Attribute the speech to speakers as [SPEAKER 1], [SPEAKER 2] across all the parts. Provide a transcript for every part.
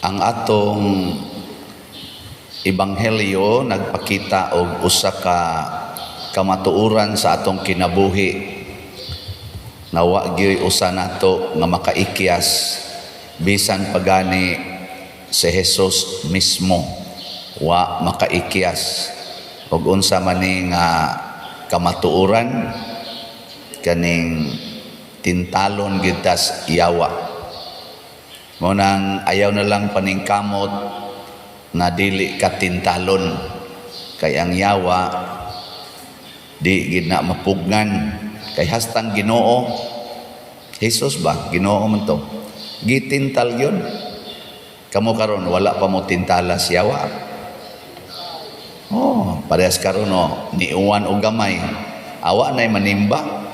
[SPEAKER 1] Ang atong ebanghelyo nagpakita og usa ka kamatuoran sa atong kinabuhi nga wa gyoy usa nato nga makaikyas, bisan pagani si Jesus mismo wa makaikyas. Og unsa man ni nga kamatuoran? Kaning tintalon gyud tas yawa. Mao nang ayaw na lang paningkamot nga dili ka tintalon, kay ang yawa di gid na mapugnan, kay hastang Ginoo Jesus ba, Ginoo man to, gitintal yun. Kamo karon, wala pa mo tintala sa yawa? Oh, parehas karon, oh, niuwan og gamay, awa nay manimba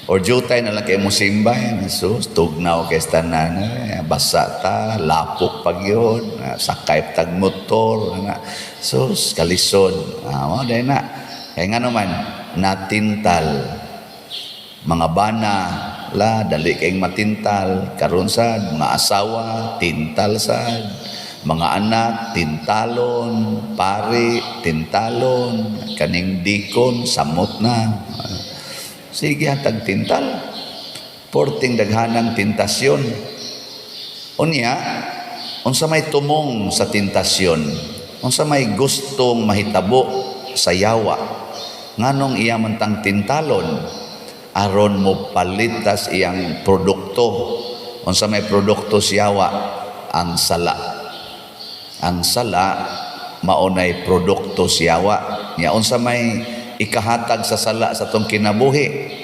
[SPEAKER 1] or jutay na lang kay mo simba. Jesus, tugnaw kay tanan, eh, basa ta, lapok pag yun, sakay tag motor na, sus, kalisod. Ah, mao day na. Kay nga naman natintal mga bana la, dali kayong matintal karon sad. Mga asawa, tintal sad. Mga anak, tintalon. Pari, tintalon. Kaning deacon, samot na. Sige tag tintal, porting daghanang tentasyon. Unya, unsa may tumong sa tentasyon? Unsa may gustong mahitabo sa yawa? Nganong iya man tang tintalon? Aron mo palitas iyang produkto. Unsa may produkto sa yawa? Ang sala. Ang sala maunay produkto sa yawa. Nya unsa may ikahatag sa sala sa atong kinabuhi?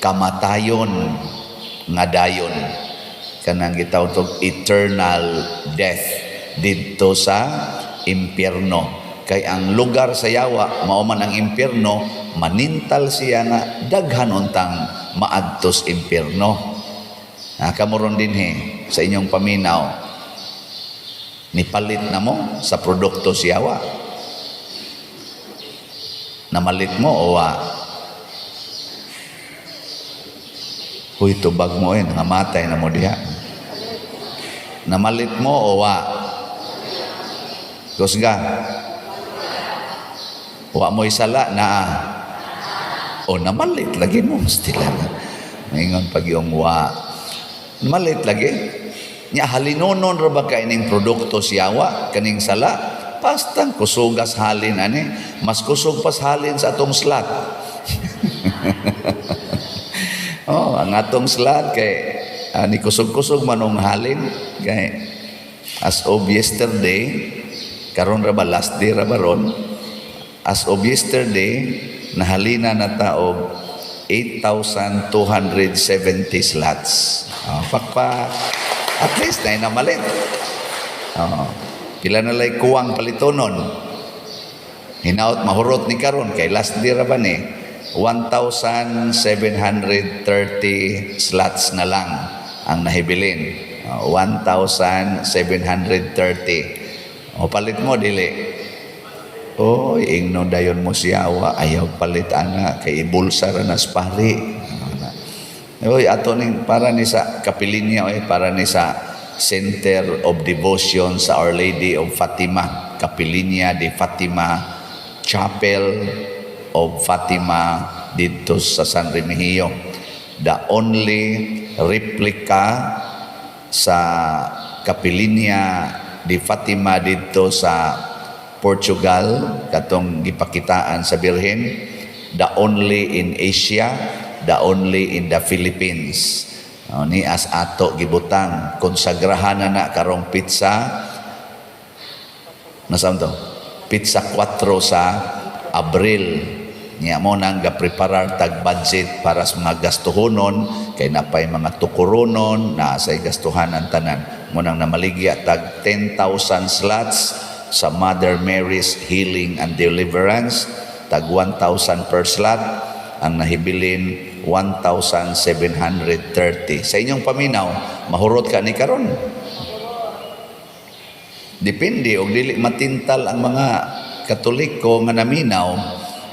[SPEAKER 1] Kamatayon nga dayon, kanang gitawag tog eternal death didto sa impyerno, kay ang lugar sa yawa mao man ang impyerno. Manintal siya nga daghan untang maadtos impyerno. Ah, kamo ron dinhi sa inyong paminaw, nipalit na mo sa produkto sa yawa? Namalit mo o wa? Huy, tubag mo eh, nangamatay na mo diha. Namalit mo o wa? Kusga. Wa mo'y sala na. O namalit lagi mo. Stila na. Maingon pag yung wa. Namalit lagi. Nya halinonon ra ba ka ining produkto siyawa kaning sala? Pastang kusugas halin ani. Mas kusog pas halin sa atong slot. Oh, ang atong slot kay ani kusog-kusog manong halin, kay as of yesterday, karon ra ba, last day ra ba ron, as of yesterday nahalina na ta og 8,270 slots. Oh, pakpak. At least na namalit. Oh, pila na lay kuwang palitonon. Hinaot mahurot ni karon kay last day ra ba ni. 1,730 slots na lang ang nahibilin. Oh, 1,730. O palit mo dili? Oh, ingno dayon mo siyawa, ayaw palit ana kay ibulsa ra nas pari. Oy, ato ning para ni sa kapilinya, oy, para ni sa Center of Devotion sa Our Lady of Fatima, Kapilinya de Fatima, Chapel of Fatima didto sa San Remigio. The only replica sa Kapilinya de Fatima didto sa Portugal katong gipakitaan sa Birhen, the only in Asia, the only in the Philippines. Oh, ni as ato gibutang konsagrahan na na karong petsa, nasaan to? Petsa 4 sa Abril. Niya mo nang gapreparar tag budget para sa mga gastuhonon, kay napay mga tukuronon na say gastuhan ang tanan. Mo nang namaligya tag 10,000 slots sa Mother Mary's Healing and Deliverance, tag 1,000 per slot, ang nahibilin 1,730. Sa inyong paminaw, mahurot ka ni karon? Depende og dili matintal ang mga Katoliko nga naminaw,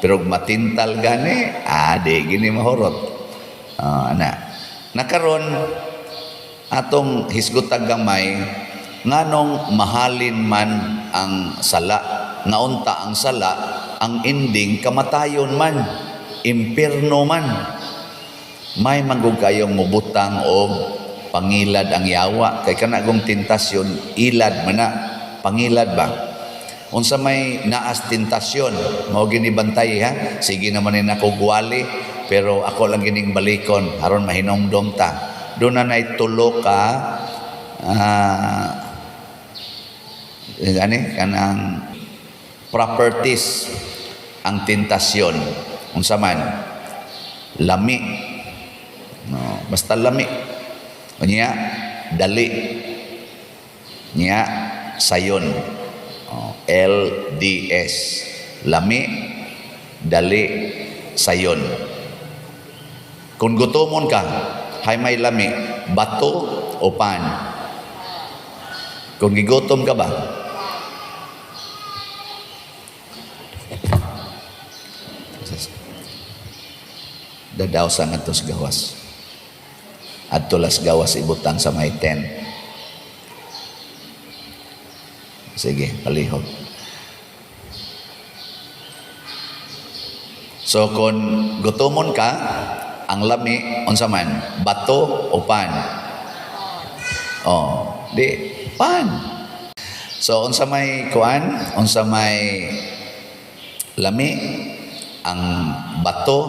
[SPEAKER 1] pero og matintal gani, ah, di gini mahurot. Ah, ana. Nakaron atong hisgutag gamay Nganong mahalin man ang sala, nga unta ang sala, ang ending kamatayon man, impierno man. May manggug kayong mubutang og pangilad ang yawa kay kana gong tentasyon, ilad man na, pangilad ba. Unsa may naas tentasyon, mao gini bantay ha. Sige naman ni nako gwali, pero ako lang gining balikon aron mahinomdom ta. Doon na nay tulo ka ani kanang properties ang tentasyon. Unsa man? Lami. No, basta lami. Unya dali. Nya sayon. Oh, LDS. Lami, dali, sayon. Kung gutomon ka, hay may lami, bato o pan? Kung gigutom ka ba? Dadaw sa ngadto sa gawas. Adto las gawas ibutang sa may tent. Sige, palihog. So kung gutomon ka, ang lami unsa man, bato o pan? Oh, di pan. So unsa may kuan, unsa may lami? Ang bato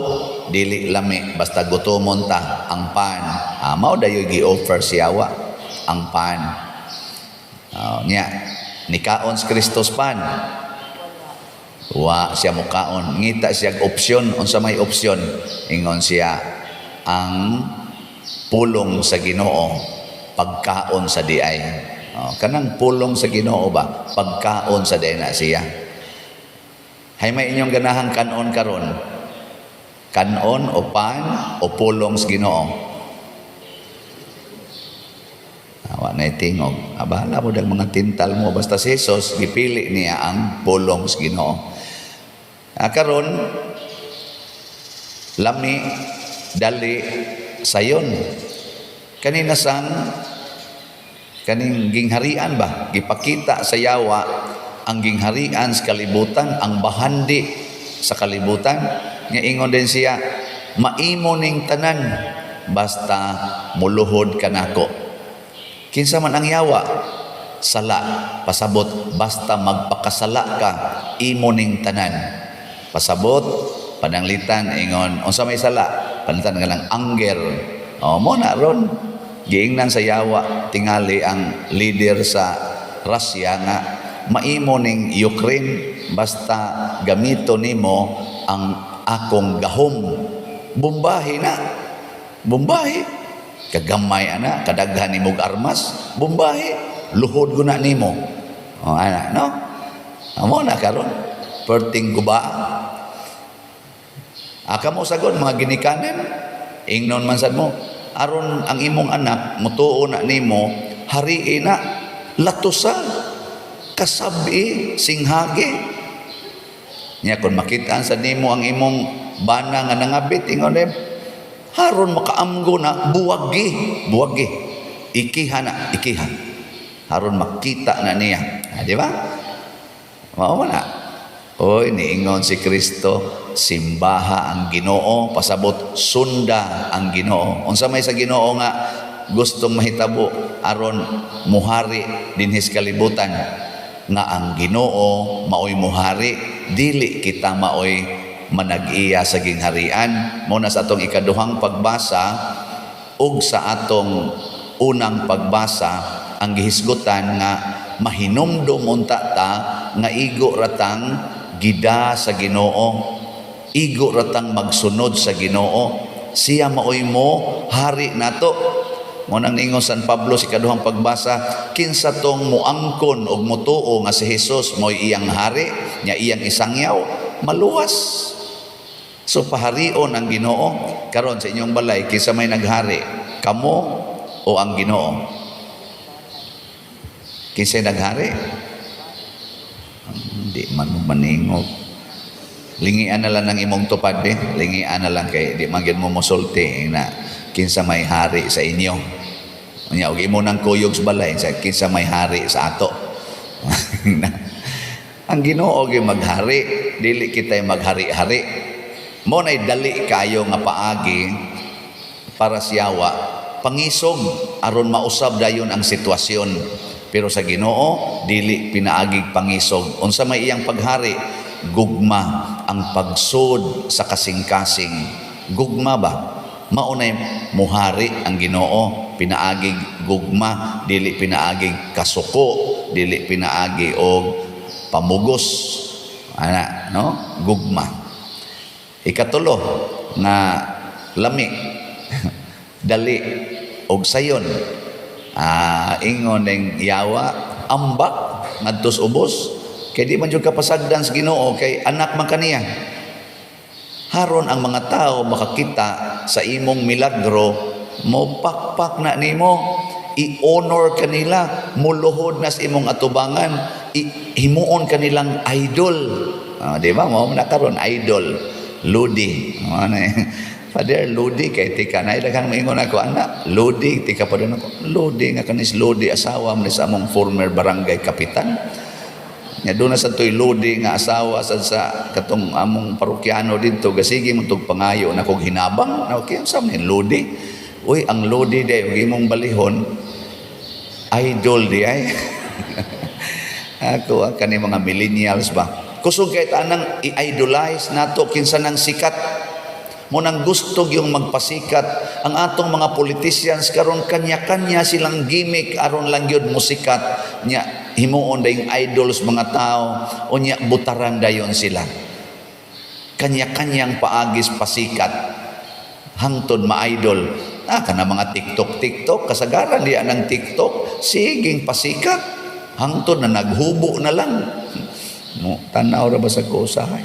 [SPEAKER 1] dili lami, basta gutomon ta ang pan. Mao dayoy gi-offer siyawa ang pan. Oh, nya nikaon si Kristos pan. Wa siya mukaon, ngita siya opsyon, unsa may opsyon? Ingon siya ang pulong sa Ginoo, pagkaon sa diay. Oh, kanang pulong sa Ginoo ba, pagkaon sa diay na siya. Hay may inyong ganahang kanon karon? Kanon o pan o pulong sa Ginoo? Awa na tingog. Abala mo dag mga tintal mo, basta si Jesus gipili niya ang pulong sa Ginoo. Karon lami, dali, sayon. Kanina sang kaning gingharian ba, gipakita sa yawa ang gingharian sa kalibutan, ang bahandi sa kalibutan. Nga ingon din siya, maimo ning tanan basta muluhod kanako. Kinsa man ang yawa? Sala. Pasabot, basta magpakasala ka, imo ning tanan. Pasabot, pananglitan ingon, unsa may sala? Pananglitan nga lang anger. O mo na ron giingnan sa yawa tingali ang leader sa Russia nga maimo ning Ukraine basta gamito nimo ang akong gahom. Bombahe na. Bombahe. Kagamay ana, kadaghan nimog armas, bombahe, luhod ko na nimo. O ana, no? Amo na karon. Perting guba. Aka mo sagon mga ginikanan, ingnon man sad mo, aron ang imong anak mutuo na nimo, harii na, latusa, kasabi, singhage. Nya kun makitaan sa nimo ang imong bana nga nangabit, ingon dem, haron makaamgo na, buwagi, buwagi. Ikiha na, ikiha. Haron makita na niya. Di ba? Mao na. Oy, niingon si Kristo, simbaha ang Ginoo, pasabot sunda ang Ginoo. Unsa may sa Ginoo nga gustong mahitabo aron muhari dinhis kalibutan, nga ang Ginoo maoy muhari, dili kita maoy manag-iya sa gingharian. Mo na sa atong ikaduhang pagbasa ug sa atong unang pagbasa ang gihisgutan nga mahinumdom unta ta nga igo ratang gida sa Ginoo, igo ratang magsunod sa Ginoo, siya maoy mo hari nato. Mo nang niingon San Pablo sa ikaduhang pagbasa, kinsa tong muangkon og mutuo nga si Hesus mo'y iyang hari, nya iyang isangyaw, maluwas. So paharion ang Ginoo. Karon sa inyong balay, kinsa may naghari, kamo o ang Ginoo? Kinsa naghari? Hindi man mo maningog. Lingian na lang ng imong tupad eh. Lingian na lang kay di man gyud mo mosulti na kinsa may hari sa inyo. Unya og imo nang kuyog sa balay sa kinsa may hari sa ato. Ang Ginoo gyud maghari, dili kita maghari-hari. Mo nay dali kayo nga paagi para siyawa pangisog aron mausab dayon ang sitwasyon. Pero sa Ginoo dili pinaagig pangisog. Unsa may iyang paghari? Gugma, ang pagsud sa kasing-kasing. Gugma ba? Maunay muhari ang Ginoo, pinaagig gugma, dili pinaagig kasuko, dili pinaagi og pamugos ana, no? Gugma. Ikatulo nga lami, dali og sayon, ingon ning yawa, ambak ngadtos ubos kay di man jud ka pasagdan sa Ginoo kay anak man kaniya. Haron ang mga tao makakita sa imong milagro, mo pakpak na nimo, i-honor kanila, muluhod na sa imong atubangan, himuon kanilang idol. Di ba? Mo na karon idol. Ludi. Ano eh? Father, Ludi kay tika na daghang maingon ako ana, Ludi tika pa ako. Ludi nga kanis Ludi asawa man sa among former barangay kapitan. Nya doon na sa to'y Lodi nga asawa sa katong among parokyano didto, gasige mo tog pangayo na kog hinabang na okay sa ni Lodi. Uy, ang Lodi day og imong balihon, idol di ay. Ako ang kani mga millennials ba. Kusog kay tanang i-idolize nato kinsa nang sikat mo nang gusto yung magpasikat. Ang atong mga politicians karon, kanya-kanya silang gimmick aron lang gyud musikat. Nya himuon dayong idols mga tao, unya butaran dayon sila. Kanya-kanyang paagis pasikat hangtod ma-idol. Kana mga TikTok TikTok, kasagaran diya ng TikTok siging pasikat hangtod na naghubo na lang mo. Tanaw ra ba sa ko usahay?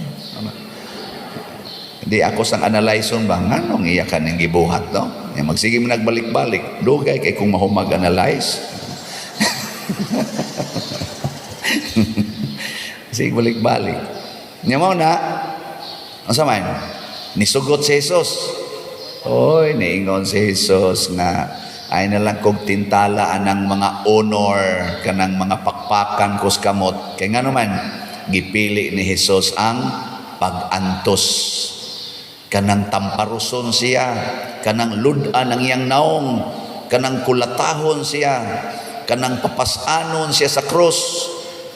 [SPEAKER 1] Di ako sang analyze ba nganong iya ka ning gibuhat, no? Ya, magsige mo nagbalik-balik, dugay kay kung mahumag analyze. Sige balik-balik. Nya mo na unsa man? Nisugot si Jesus. Oy, niingon si Jesus nga ay na lang kog tintala anang mga honor kanang mga pakpakan kos kamot. Kay ngano man gipili ni Jesus ang pag-antos, kanang tamparuson siya, kanang ludan ang iyang naong, kanang kulatahon siya, kanang papasanon siya sa krus.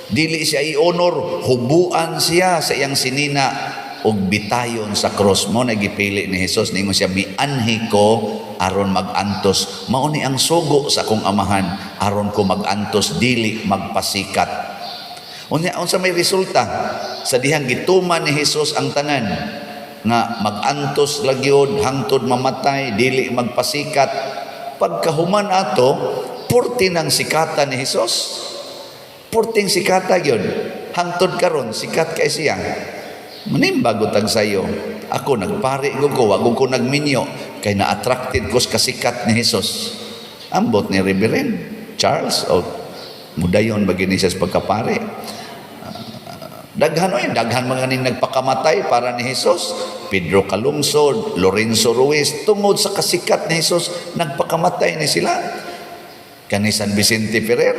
[SPEAKER 1] Dili siya i-honor, hubuan siya sa iyang sinina ug bitayon sa krus. Mo na gipili ni Jesus. Ningon siya, "Mianhi ko aron magantos. Mao ni ang sugo sa akong Amahan, aron ko magantos, dili magpasikat." Unya unsa may resulta sa dihang gituman ni Jesus ang tanan nga magantos lagyod hangtod mamatay, dili magpasikat? Pagkahuman ato, purti ng sikata ni Jesus, purting sikata gyud. Hangtod karon sikat kay siya. Manimbag tag sayo. Ako nagpari ko, wa ko nagminyo kay na-attracted ko sa kasikat ni Jesus. Ambot ni Reverend Charles o mudayon ba gini siya sa pagkapari. Daghan oy, daghan mga ning nagpakamatay para ni Jesus. Pedro Calungsod, Lorenzo Ruiz, tungod sa kasikat ni Jesus, nagpakamatay ni sila. Kani San Vicente Ferrer,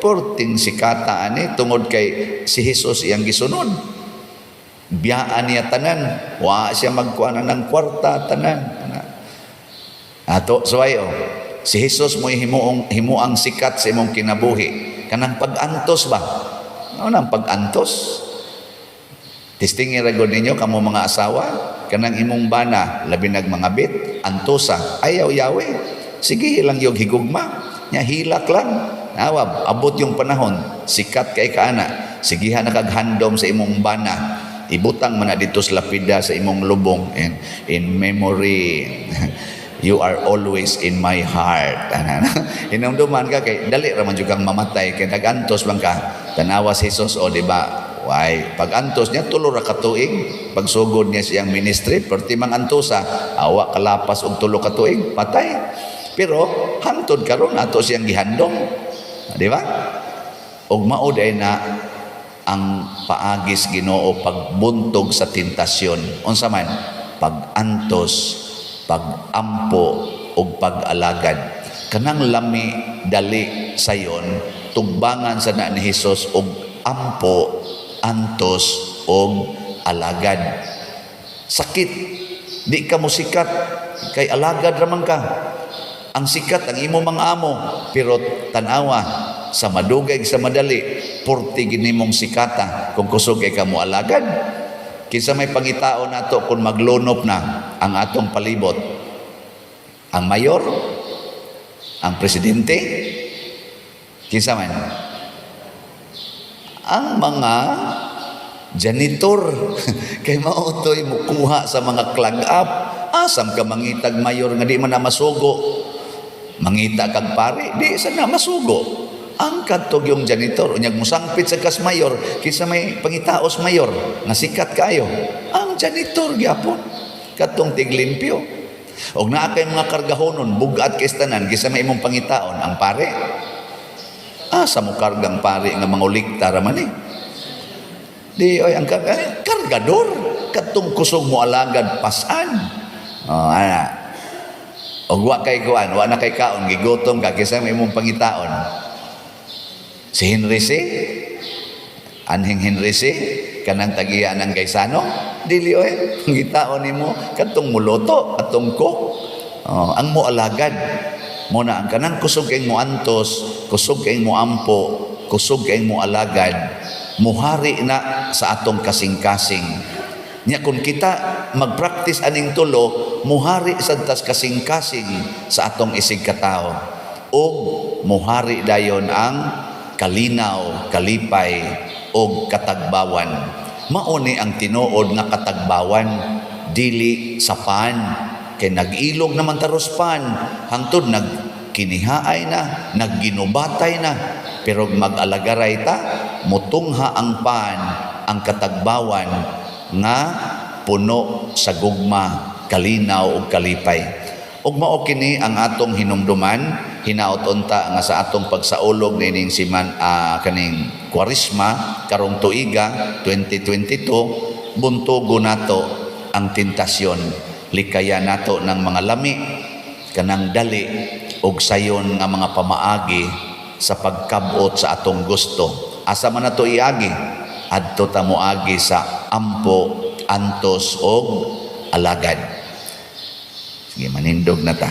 [SPEAKER 1] purting sikata ani tungod kay si Jesus iyang gisunod. Biyaan niya tanan, wa siya magkuha ng kwarta tanan. Ato suway oh. Si Jesus mo himuong himuang sikat sa imong kinabuhi. Kanang pag-antos ba? Ano nang pag-antos? Testingi ra gud ninyo kamo mga asawa, kanang imong bana labi nag mga bit, antosa, ayaw yawe. Sige lang yung higugma, nya hilak lang. Nawab, abot yung panahon, sikat kay kaana. Sigihan na kag handom sa imong bana. Ibutang man na dito sa lapida sa imong lubong in memory, you are always in my heart. Hinumduman ka kay dali ra man jud kang mamatay kay nagantos man ka. Tanawa si Jesus o, di ba? Why, pag antos niya 3 ra ka tuig, pagsugod niya siyang ministry, perti mang antosa, awa kalapas og 3 ka tuig, patay. Pero hangtod karon ato siyang gihandom. Di ba? Og mao day na ang paagis Ginoo pagbuntog sa tentasyon. Unsa man? Pag-antos, pag-ampo ug pag-alagad. Kanang lami, dali, sayon, tugbangan sa na ni Hesus og ampo, antos og alagad. Sakit, di ka mo sikat kay alagad raman ka. Ang sikat ang imo mga amo, pero tanawa sa madugay, sa madali, purti gini mong sikata kung kusog kay ka mo alagad. Kinsa may pangitao nato kung maglunop na ang atong palibot? Ang mayor? Ang presidente? Kinsa man? Ang mga janitor, kay mao to'y mukuha sa mga clog up. Asam ka mangitag mayor nga di man na masugo? Mangita kag pare, di sa na masugo. Ang kadtog yung janitor, unyag musangpit sa kas mayor, kinsa may pangitaos mayor nga sikat kayo? Ang janitor gyapon, katong tiglimpyo. Og naa kay mga kargahonon, bugat kay tanan, kinsa may imong pangitaon? Ang pare? Asa mo kargang pare nga mangulikta ra man eh? Di oy, ang kargador, katong kusog mo alagad pasan. Oh, ana. Og wa kay kuan, wa na kay kaon, gigutom ka, kinsa may imong pangitaon? Si Henry Sy? Anhing Henry Sy? Kanang tagiya ng Gaisano? Dili oy, pangitaon nimo kadtong muluto, atong cook. Oh, ang moalagad. Mo na ang kanang kusog kay mo antos, kusog kay mo ampo, kusog kay mo alagad, muhari na sa atong kasing-kasing. Nya kung kita magpractice aning tulo, muhari sad tas kasing-kasing sa atong isig katao. Og muhari dayon ang kalinaw, kalipay og katagbawan. Mao ni ang tinuod nga katagbawan, dili sa pan, kay nag-ilog naman taros pan hangtod nagkinihaay na, nagginubatay na. Pero mag-alagaray ta, mutungha ang pan, ang katagbawan nga puno sa gugma, kalinaw ug kalipay. Ug mao kini ang atong hinumduman, hinaot unta nga sa atong pagsaulog niining siman, kaning Kwaresma karong tuiga 2022, buntugo nato ang tentasyon, likayan nato ng mga lami, kanang dali ug sayon nga mga pamaagi sa pagkabot sa atong gusto. Asa man nato iagi? Adto ta moagi sa ampo, antos og alagad. Sige, manindog na ta.